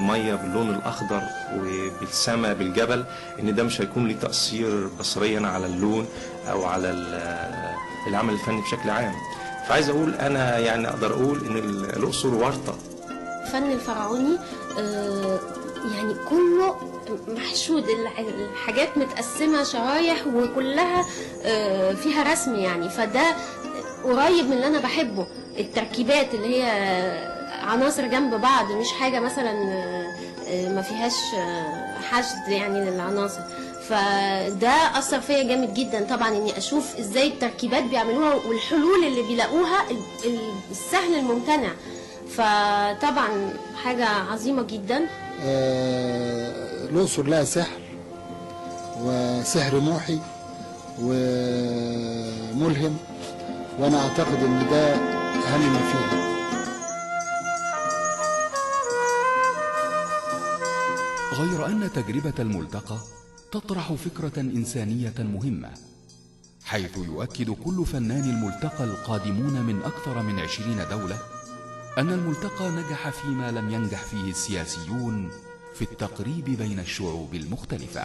بالمية باللون الاخضر وبالسماء بالجبل، ان ده مش هيكون ليه تاثير بصريا على اللون او على العمل الفني بشكل عام. فعايز اقول انا يعني اقدر اقول ان الاقصر ورطة. الفن الفرعوني يعني كله محشود، الحاجات متقسمه شرايح وكلها فيها رسم يعني، فده قريب من اللي انا بحبه، التركيبات اللي هي عناصر جنب بعض، مش حاجة مثلا ما فيهاش حشد يعني للعناصر. فده اثر فيا جامد جدا طبعا، اني اشوف ازاي التركيبات بيعملوها والحلول اللي بيلاقوها السهل الممتنع، فطبعا حاجة عظيمة جدا. الاقصر لها سحر، وسحر موحي وملهم، وانا اعتقد ان ده اهم ما فيها. غير أن تجربة الملتقى تطرح فكرة إنسانية مهمة، حيث يؤكد كل فنان الملتقى القادمون من أكثر من 20 دولة أن الملتقى نجح فيما لم ينجح فيه السياسيون في التقريب بين الشعوب المختلفة.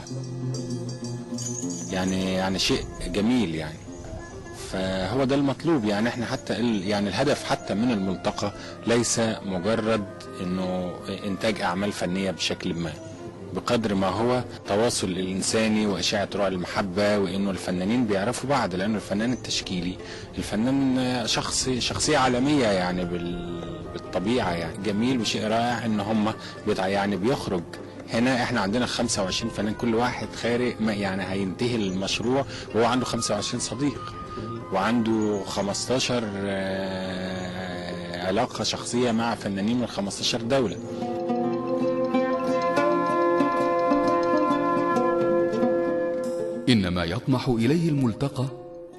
يعني شيء جميل يعني، فهو ده المطلوب يعني. احنا حتى يعني الهدف حتى من الملتقى ليس مجرد انه انتاج اعمال فنية بشكل ما، بقدر ما هو تواصل الانساني واشاعة روح المحبة، وانه الفنانين بيعرفوا بعض، لانه الفنان التشكيلي الفنان شخصية عالمية يعني بالطبيعة يعني. جميل وشيء رائع ان هم يعني بيخرج هنا. احنا عندنا 25 فنان، كل واحد خارج يعني هينتهي المشروع وهو عنده 25 صديق، وعنده 15 علاقة شخصية مع فنانين من 15 دولة. إن ما يطمح إليه الملتقى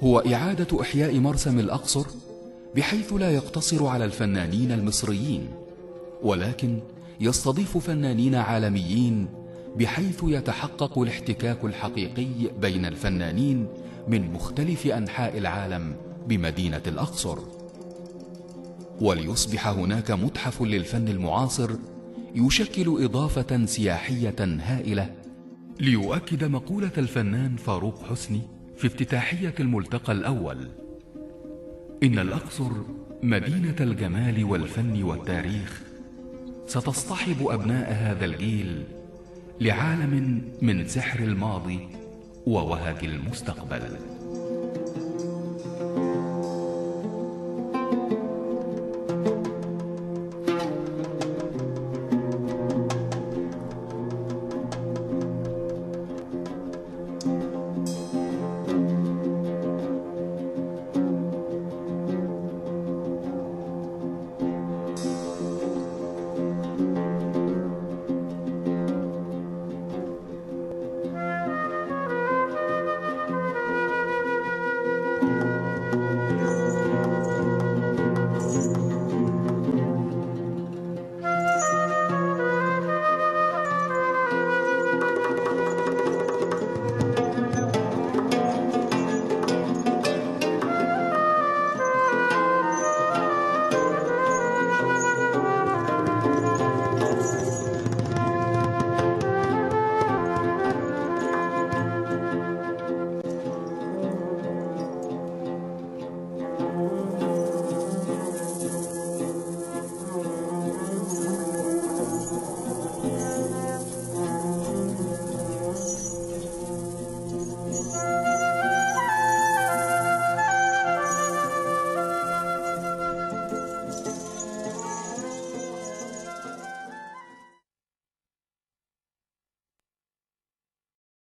هو إعادة إحياء مرسم الأقصر، بحيث لا يقتصر على الفنانين المصريين، ولكن يستضيف فنانين عالميين، بحيث يتحقق الاحتكاك الحقيقي بين الفنانين من مختلف أنحاء العالم بمدينة الأقصر. وليصبح هناك متحف للفن المعاصر يشكل إضافة سياحية هائلة، ليؤكد مقولة الفنان فاروق حسني في افتتاحية الملتقى الأول: إن الأقصر مدينة الجمال والفن والتاريخ، ستصطحب أبناء هذا الجيل لعالم من سحر الماضي ووهج المستقبل.